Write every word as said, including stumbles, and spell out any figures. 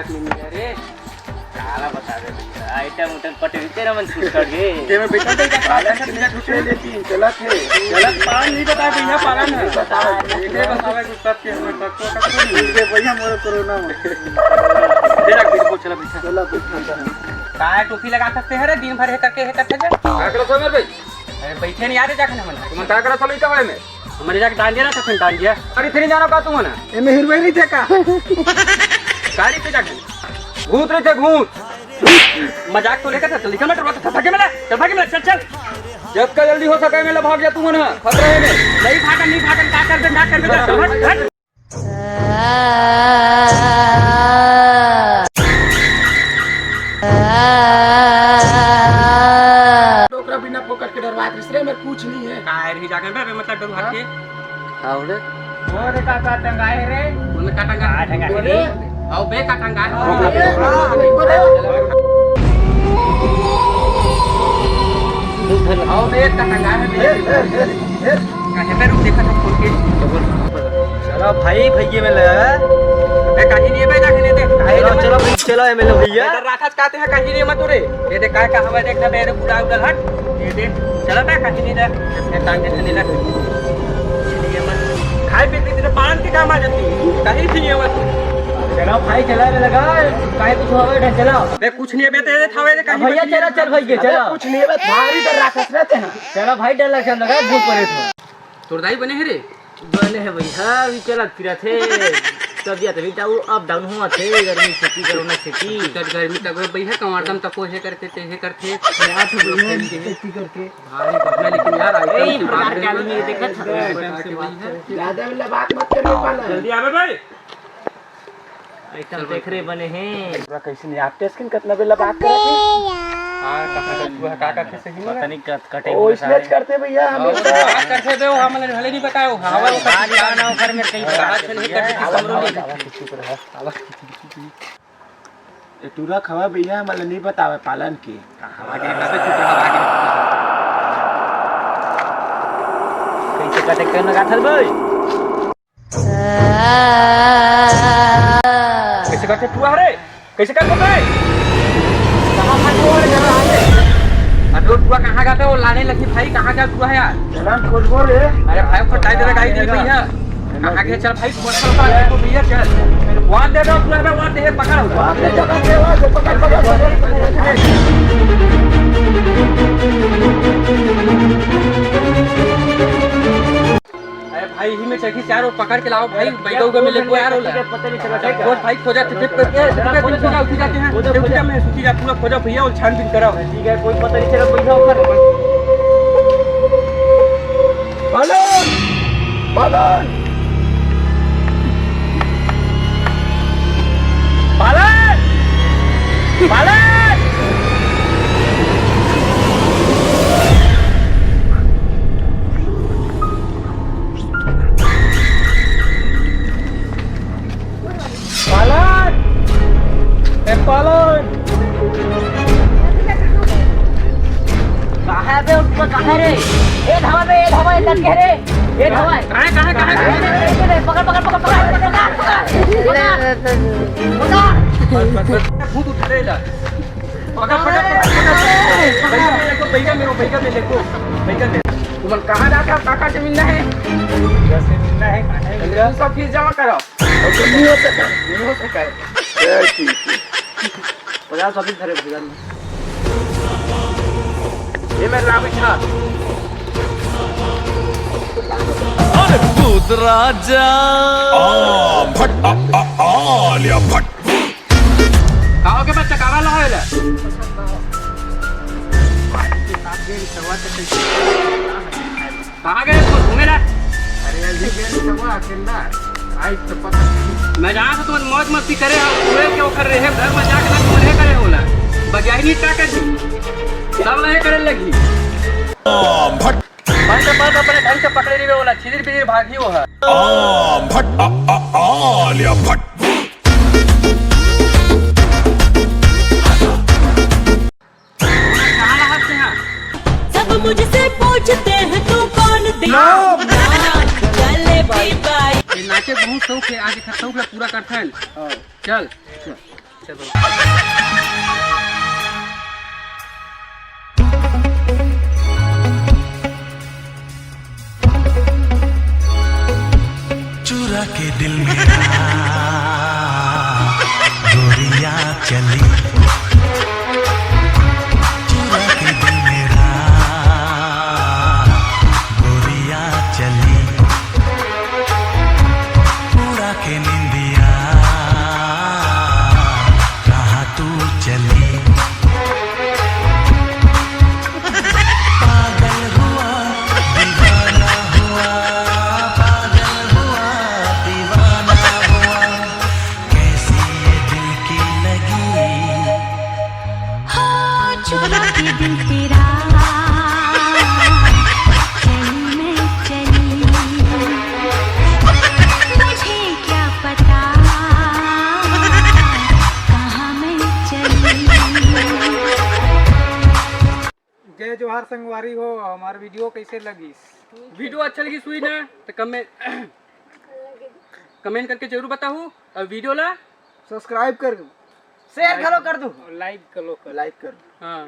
अरे, काला बता दे भैया, आइटम उटम पटेल तेरा मन छूट कर गए। ते में बैठा तो क्या पालन से तुझे छूट ले लेती, चला थे। चला, पालन नहीं बता भैया, पालन है। बता, ये बतावे कुछ सब के हमें तक तो तक तो नहीं। ये भैया मोर कोरोना में। तेरा बिल्कुल चला बैठा। चला बैठा। काय टोपी लगा सकते हैं रे, दिन भर हे करके, हे करके जा। का करत हो मेरे भाई? अरे बैठे नहीं आ रहे, जाके ना मन। तुम का करत हो लइका भाई में? हमरे जाके डांडिया ना, तखन डांडिया। अरे, इतनी जानो का तुम ना? एमे हीरो नहीं थे का? गाड़ी पे जाके। भूत रहे थे, भूत। मजाक तो लेकर था, चल, निकल, मैं डरवा था, भागे मेरा, चल, भागे मेरा, चल, चल। जब का जल्दी हो सके, मेला भाग जा तुम ना, खतरा है में। नहीं भागन, नहीं भागन, का कर दे, का कर दे, चल, हट, हट। डोकरा बिना फोकट के डरवात रहिस रे, मेर कुछ नहीं है। का है रही जाके बे, बे, मतलब डरवात के? हाँ, उड़े। ओ रे, का, का टंगाए रे? उनमें का टंगा? का टंगा? अरे, आओ बे, का टंगा? अरे, हाँ, अरे, बोले। आओ बे, का टंगा है बे? काहे पे रुक देखा था खोल के? चलो भाई, भैया में लगा। ए, कहीं नहीं है बे, जाके नहीं दे। काहे चलो, नहीं चलो, मत- चलो, एम एल ए भैया। इधर राखस काते हैं, कहीं नहीं मत रे। ये देख, काय का हवा देखना बे, रे बूढ़ा उधर हट। ये दे, चलो बे, कहीं नहीं दे। ये टांग के चली ना। ये मत। खाए पी के तेरे पालन के काम आ जाती है। कहीं भी नहीं है मत। चलो भाई, चला रे लगा। काहे कुछ हवा है, चला। बे, कुछ नहीं है बे, तेरे थावे रे, कहीं भैया, मत चला, चल भैया, अबे, चला। कुछ नहीं है बे, भारी डर राखस रहते हैं। चला भाई, डर लग लगा, भूत पड़े थे। तोर दाई बने है रे? बने है भैया, अभी चलत फिरत है। तबियत अभी डाउ-, अप डाउन होवत है, गर्मी छुट्टी, कोरोना छुट्टी। टिकट गर्मी तक भैया, कमातम तको हे करते, ते हे करते। बात हो गई है, छुट्टी करके। भारी बढ़िया, लेकिन यार, आइटम ए, से बात प्रकार के आदमी है, देखत है। ज्यादा वाला बात मत कर, पाला। जल्दी आवे भाई। आइटम देख रे बने हैं। पूरा कैसे नहीं, आप टेस्ट किन कितना बेला बात करत है? हाँ, कहाँ का चूहा, का का कैसे ही पता नहीं कट, कटे ओ, इसने करते भैया, हमेशा। बात करते बे, वो हमने भले नहीं बताओ। हाँ, वो बात जाना ओकर में कहीं बात से नहीं करते, किसी हमरो नहीं। ए, टूरा खवा भैया, हमला नहीं बतावे पालन के। हवा के बात चुप रहा, आगे। कैसे कटे के ना गाथल भाई? कैसे करते टूरा रे? कैसे करते बे? कहाँ भाग गया रे? अरे वो टूरा कहाँ गया था? वो लाने लगी भाई, कहाँ गया टूरा यार? चलन खोजबो रे। अरे भाई, ऊपर टाइट जरा गाड़ी दे भैया। कहाँ गया? चल भाई, खोज कर उतार दे भैया, चल। वार दे दो, टूरा पे वार दे, पकड़। वार दे, पकड़, पकड़, पकड़, पकड़। अरे भाई, इही में चढ़ी चार, वो पकड़ के लाओ भाई, बैठा हुआ में लेको यार, होला। पता नहीं चला, ठीक है। खोज भाई, खोजा, टिप, टिप करके, टिप करके खोजा, उठी जाते हैं। खोजा, टिप खोजा। में उठी जा, पूरा खोजा भैया, और छानबीन कराओ। ठीक है, कोई पता नहीं चला, बैठा ऊपर। पालन! पालन! पालन! पालन! पालन! ए, पालन! कहाँ बे, ऊपर कहाँ रे? ए, धावा बे, ए, धावा, ए, लटके रे। ए, धावा। कहाँ है, कहाँ है, कहाँ है? ए, ए, ए, पकड़, पकड़, पकड़, पकड़, पकड़, पकड़, पकड़। बस, बस, बस। भूत उठा रे ला। पकड़, पकड़, पकड़, पकड़। बैठा में लेको, बैठा में, बैठा में लेको, बैठा में। तुमन कहाँ जात हव, काकर से मिलना है? जैसे मिलना है, कहाँ है? सब फीस जमा कराओ। नहीं हो सका, नहीं हो सका। ए, ठीक, ठीक। पचास वापिस धरे भैया ने। ये मैं ला बैठा। अरे भूत राजा। आ, भट, आ, आ, आ, लिया भट। का हो के बच्चा, का वाला है ले? कहाँ गए तू घूमे ला? अरे, अभी गए थे वो अकेला। आई तो पता नहीं। मैं जहाँ से तुम मौज मस्ती करे हो, पूरे के ओखर रहे, घर में जाके ना तुम रहे करे होला। बगिया ही नहीं का कर दी। सब रहे करे लगी। भट। भाई तो बात अपने ढंग से पकड़े नहीं होला, छिदिर बिदिर भागी हो है। भट, आ, आ, आ, लिया भट। कहाँ रहत हे यहाँ? सब मुझसे पूछते हैं तू कौन दे-, चले भी बाई। ये नाचे बहुत शौक है, आज एक शौक ला पूरा करथन। हाँ। चल। चल। चुरा के दिल मेरा गोरिया चली, चुरा के दिल मेरा गोरिया चली, उड़ा के निंदिया कहाँ तू चली। पागल हुआ, दीवाना हुआ, पागल हुआ, दीवाना हुआ, कैसी ये दिल की लगी। हो चुरा के दिल तेरा, चली मैं चली, मुझे क्या पता कहाँ मैं चली। जय जोहार संगवारी हो, हमार वीडियो कैसे लगिस? वीडियो अच्छा लगिस हुई ना तो कमेंट कमेंट करके जरूर बताहू, और वीडियो ला सब्सक्राइब कर, शेयर घलो कर दू, लाइक घलो कर, लाइक कर। हाँ।